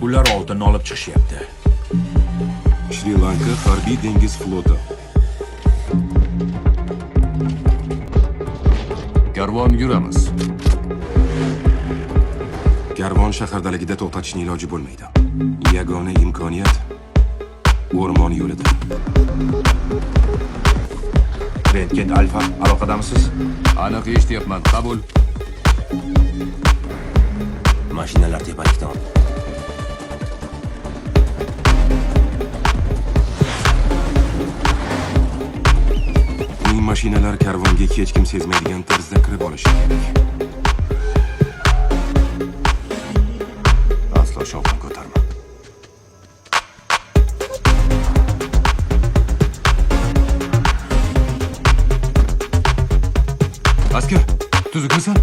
Ular oltinni olib chiqishyapti. Shri-Lanka harbiy dengiz floti. Karvon yuramiz. Karvon shahardaligida to'xtatishning iloji bo'lmaydi. Yagona imkoniyat o'rmon yo'lida. Rentgen Alfa, aloqadamisiz? Aniq eshityapman. Qabul. Mashinalar tepalikdan. Uning mashinalar karvonga hech kim sezmaydigan tarzda kirib olishi kerak. Aslo shovqin ko'tarma. Askar, tuzukmisan?